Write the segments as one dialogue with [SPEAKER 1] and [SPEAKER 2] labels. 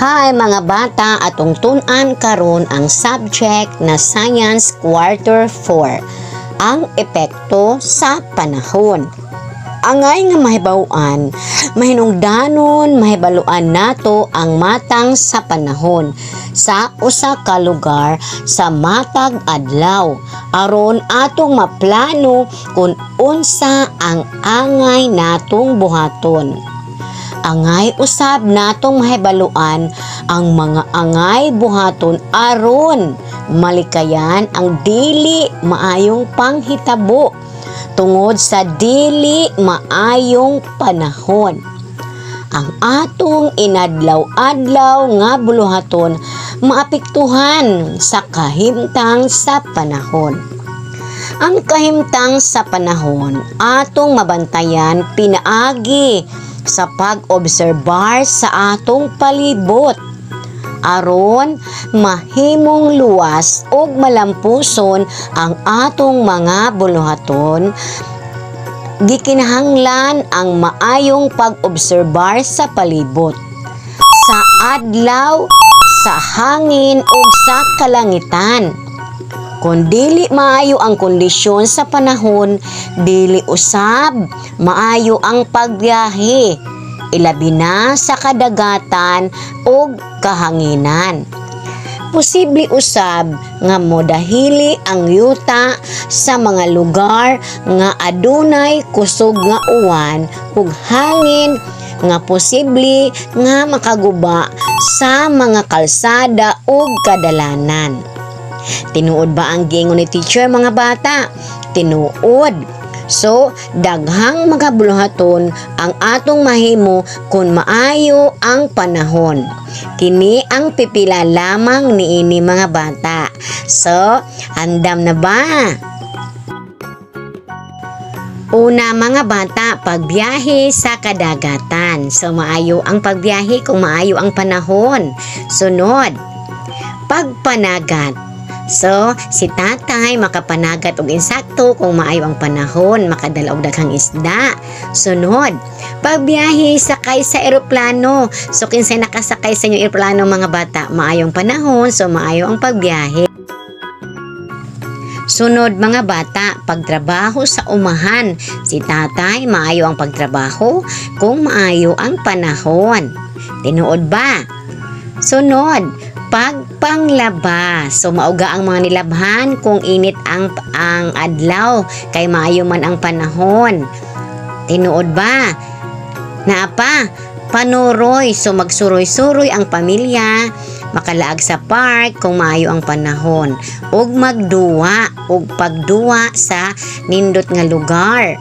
[SPEAKER 1] Hi, mga bata, atong tun-an karon ang subject na Science Quarter 4, ang epekto sa panahon. Angay nga mahibaw-an, mahinungdanon, mahibaluan nato ang matang sa panahon sa usa ka lugar sa matag adlaw aron atong maplano kung unsa ang angay natong buhaton. Angay usab natong mahibaluan ang mga angay buhaton aron malikayan ang dili maayong panghitabo tungod sa dili maayong panahon. Ang atong inadlaw-adlaw nga buluhaton maapektuhan sa kahimtang sa panahon. Ang kahimtang sa panahon atong mabantayan pinaagi sa pag-obserbar sa atong palibot aron mahimong luwas ug malampuson ang atong mga buluhaton. Gikinahanglan ang maayong pag-obserbar sa palibot, sa adlaw, sa hangin ug sa kalangitan. Kung dili maayo ang kondisyon sa panahon, dili usab maayo ang pagbiyahe, ilabi na sa kadagatan ug kahanginan. Posible usab nga modahili ang yuta sa mga lugar nga adunay kusog nga uwan ug hangin nga posible nga makaguba sa mga kalsada ug kadalanan. Tinuod ba ang giingon ni teacher, mga bata? Tinuod. So, daghang mga buluhaton ang atong mahimo kung maayo ang panahon. Kini ang pipila lamang niini, mga bata. So, andam na ba? Una, mga bata, pagbiyahe sa kadagatan. So maayo ang pagbiyahe kung maayo ang panahon. Sunod, pagpanagat. So, si tatay makapanagat og insakto kung maayo ang panahon, makadala og daghang isda. Sunod, pagbiyahe sakay sa eroplano. So, kinsay nakasakay sa inyong eroplano, mga bata? Maayong panahon, so maayo ang pagbiyahe. Sunod, mga bata, pagtrabaho sa umahan. Si tatay, maayo ang pagtrabaho kung maayo ang panahon. Tinuod ba? Sunod, pagpanglaba. So mauga ang mga nilabhan kung init ang adlaw kay maayo man ang panahon. Tinuod ba? Naa pa, panuroy. So magsuroy-suroy ang pamilya, makalaag sa park kung maayo ang panahon. Ug magduwa, ug pagduwa sa nindot nga lugar.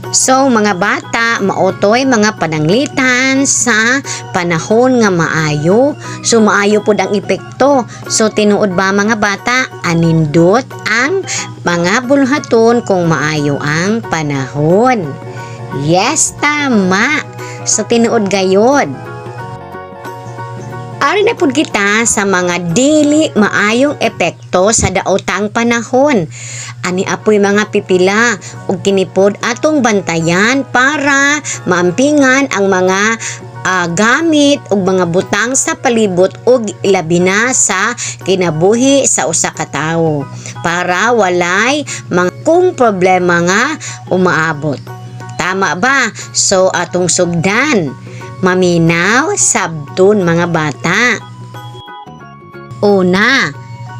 [SPEAKER 1] So mga bata, mao toy mga pananglitan sa panahon nga maayo. So maayo pud ang epekto. So tinuod ba, mga bata, anindot ang mga buluhaton kung maayo ang panahon? Yes, tama. So tinuod gayod. Ari na pud kita sa mga dili maayong epekto sa daotang panahon. Ani apoy mga pipila ug kini pod atong bantayan para maampingan ang mga gamit ug mga butang sa palibot ug ilabi na sa kinabuhi sa usa ka tawo para walay mga kung problema nga umaabot. Tama ba? So atong sugdan. Maminaw, sabton, mga bata. Una,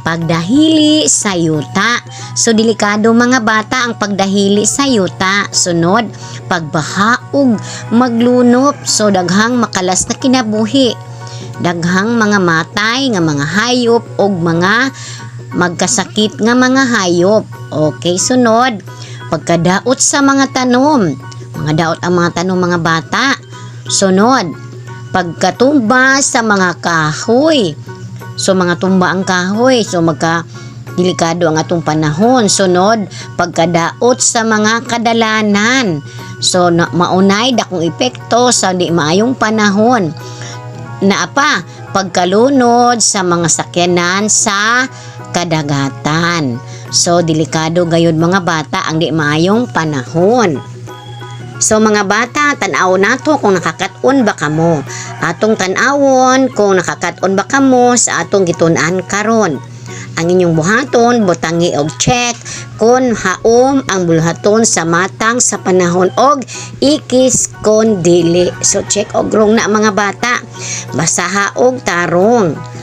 [SPEAKER 1] pagdahili sa yuta. So delikado, mga bata, ang pagdahili sa yuta. Sunod, pagbaha ug maglunop. So daghang makalas na kinabuhi. Daghang mga matay nga mga hayop ug mga magkasakit nga mga hayop. Okay, sunod, pagkadaot sa mga tanom. Mga daot ang mga tanom, mga bata. Sunod, pagkatumba sa mga kahoy. So mga tumba ang kahoy. So magka delikado ang atong panahon. Sunod, pagkadaot sa mga kadalanan. So maunay dakong epekto sa di maayong panahon. Naa pa, pagkalunod sa mga sakyanan sa kadagatan. So delikado gayud, mga bata, ang di maayong panahon. So mga bata, tan-aw nato kung nakakaton ba kamo. Atong tan-awon kung nakakat-on ba kamo sa atong gitun-an karon. Ang inyong buhaton, butangi og check kung haom ang buluhaton sa matang sa panahon og ikis kon dili. So check og wrong na, mga bata. Basaha og tarong.